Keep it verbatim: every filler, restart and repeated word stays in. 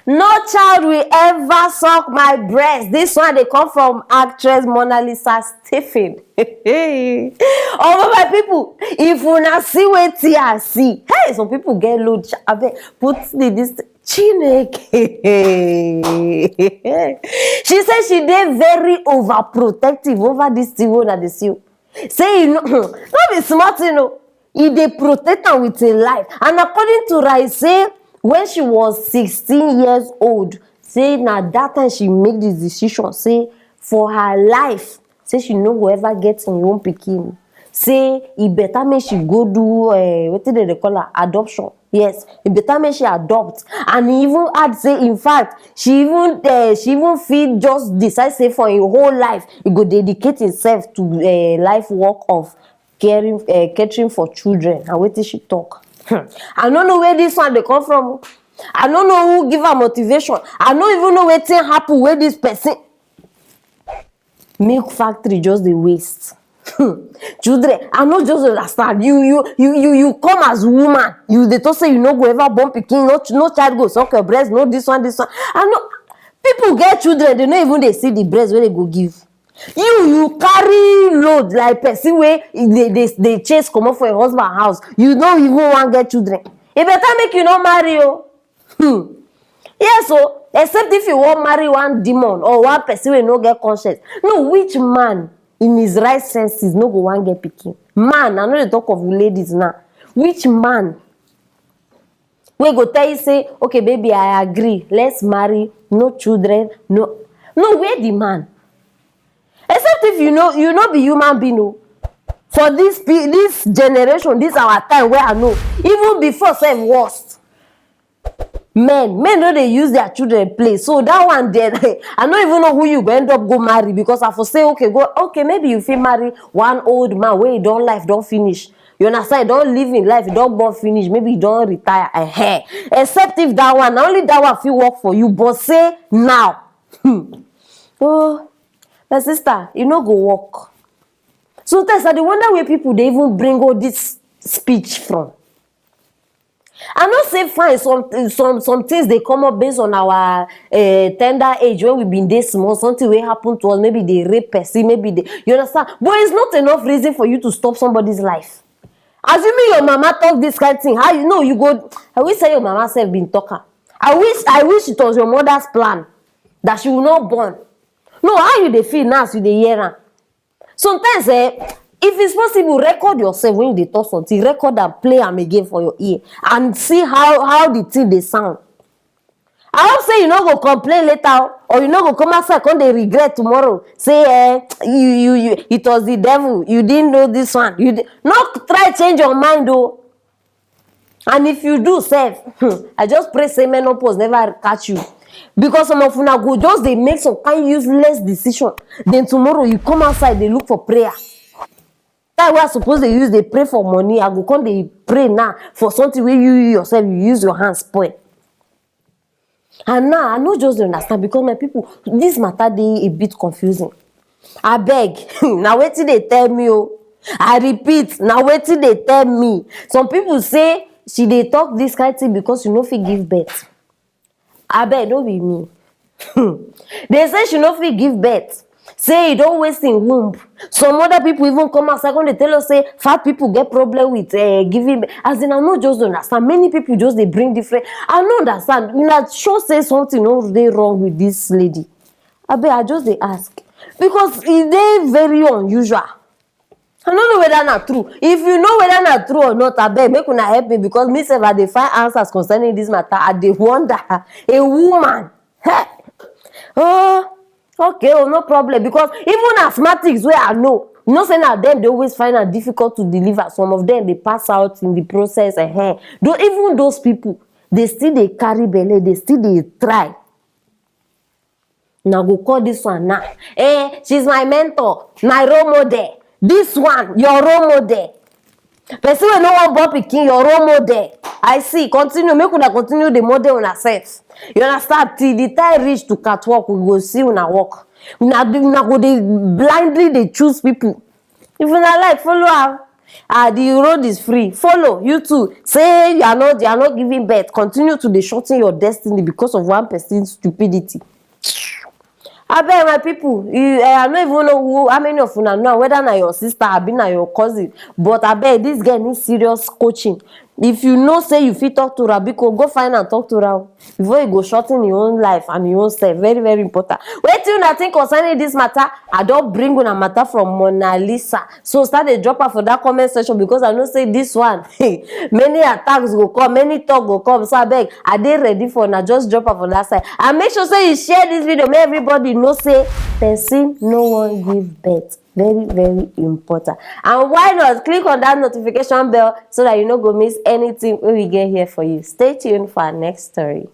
No child will ever suck my breast. This one dey come from actress Mona Lisa Stephen. Oh my people, if una see wetin I see, hey, some people get load. Abeg, put the this Chineke. She say she dey very overprotective over this thing wey una dey see o. Say e no, no be small thing o. E dey protect am with im life. And according to her, e say when she was sixteen years old, say na that time she make the decision say for her life, say she no go ever get im own pikin. Say e better make she go do, uh, wetin dem dey call am, adoption. Yes, e better make she adopt. And e even add say, in fact, she even uh, she even fit just decide say for im whole life, e go dedicate himself to uh, life work of caring, uh, catering for children. And wetin she talk? Hmm. I no know where this one dey come from. I no know who give her motivation. I no even know wetin happen wey this person. Milk factory just dey waste. Hmm. Children, I no just understand. You, you, you, you, you come as woman. You dey talk say you no go ever born pikin. No, ch- no child go suck your breast. No this one, this one. I know people get children. They no even dey see the breast wey they go give. You, you carry load like person wey dey dey dey chase comot for your husband house. You no even wan get children. E better make you no marry o. Hmm. Yes o, except if you wan marry one demon or one person wey no get conscience. No, which man in his right senses no go wan get pikin? Man, I no dey talk of ladies now. Which man wey go tell you say, "Okay, baby, I agree. Let's marry. No children, no." No, where the man? Except if you know you no be human being o. For this pe- this generation, this our time wey I know, even before sef worst. Men, men no dey use their children play. So that one there, I no even know who you go end up go marry, because I for say, okay, go, okay, maybe you fit marry one old man wey don life don finish. You understand? Don live im life, don born finish, maybe you don retire. Eh, except if that one, na only that one fit work for you. But say now, hmm. Oh, my sister, e no go work. Sometimes I dey wonder where people dey even bring all this speech from. I know say fine, some some some things dey come up based on our uh, tender age, when we been dey small, something wey happen to us, maybe they rape person, maybe they, you understand? But it's not enough reason for you to stop somebody's life. Assuming your mama talk this kind thing, how you know you go? I wish say your mama sef been talk am. I wish I wish it was your mother's plan that she will not born. No, how you dey feel now as you dey hear am? Sometimes, eh, if it's possible, record yourself when you dey talk something, record and play am again for your ear and see how how the thing dey sound. I hope say you no go complain later o, or you no go come outside come dey regret tomorrow. Say, eh, you you you it was the devil. You didn't know this one. You di- No try change your mind o. And if you do sef, hmm, I just pray say menopause never catch you, because some of una go just dey make some kind useless decision. Then tomorrow you come outside dey look for prayer. Time wey I suppose dey use dey pray for money, I go come dey pray now for something wey you, you yourself you use your hand spoil. And now I no just dey understand, because my people, this matter dey a bit confusing. Abeg, na wetin dey tell me o. I repeat, na wetin dey tell me. Some people say she dey talk this kind thing because she no fit give birth. Abeg, no be me. They say she no fit give birth. Say e don waste im womb. Some other people even come outside come dey tell us say fat people get problem with uh, giving birth. As in, I no just dey understand. Many people just dey bring different. I no understand. Una sure say something no dey wrong with this lady? Abeg, I just dey ask, because e dey very unusual. I no know whether na true. If you know whether na true or not, abeg, make una help me, because me sef, I dey find answers concerning this matter. I dey wonder. A woman. Hey. Oh, okay, oh, no problem. Because even asthmatics wey I know, you know say na dem dey always find am difficult to deliver. Some of them dey pass out in the process. Eh, though even those people, they still dey carry belle, they still dey try. Una go call this one now. Eh, she's my mentor, my role model. This one, your role model. Person wey no wan born pikin, your role model. I see. Continue, make una continue the model una sef. You understand? Till the time reach to catwalk, we go see una work. Una do- una go dey blindly dey choose people. If una like, follow am. Ah, the road is free. Follow, you too. Say you are not, you are not giving birth. Continue to dey shorten your destiny because of one person's stupidity. Abeg, my people, you, eh, I no even know who, how many of una know, whether na your sister abi na your cousin, but abeg, this girl need serious coaching. If you know say you fit talk to her, biko, go find and talk to her o. Before you go shorten your own life and your own self. Very, very important. Wetin una think concerning this matter? I don bring una matter from Mona Lisa. So start dey drop am for that comment section, because I know say this one, many attacks go come, many talk go come. So abeg, I dey ready for una. Just drop am for that side. And make sure say you share this video, make everybody know say person no wan give birth. Very, very important. And why not click on that notification bell so that you no go miss anything wey we get here for you. Stay tuned for our next story.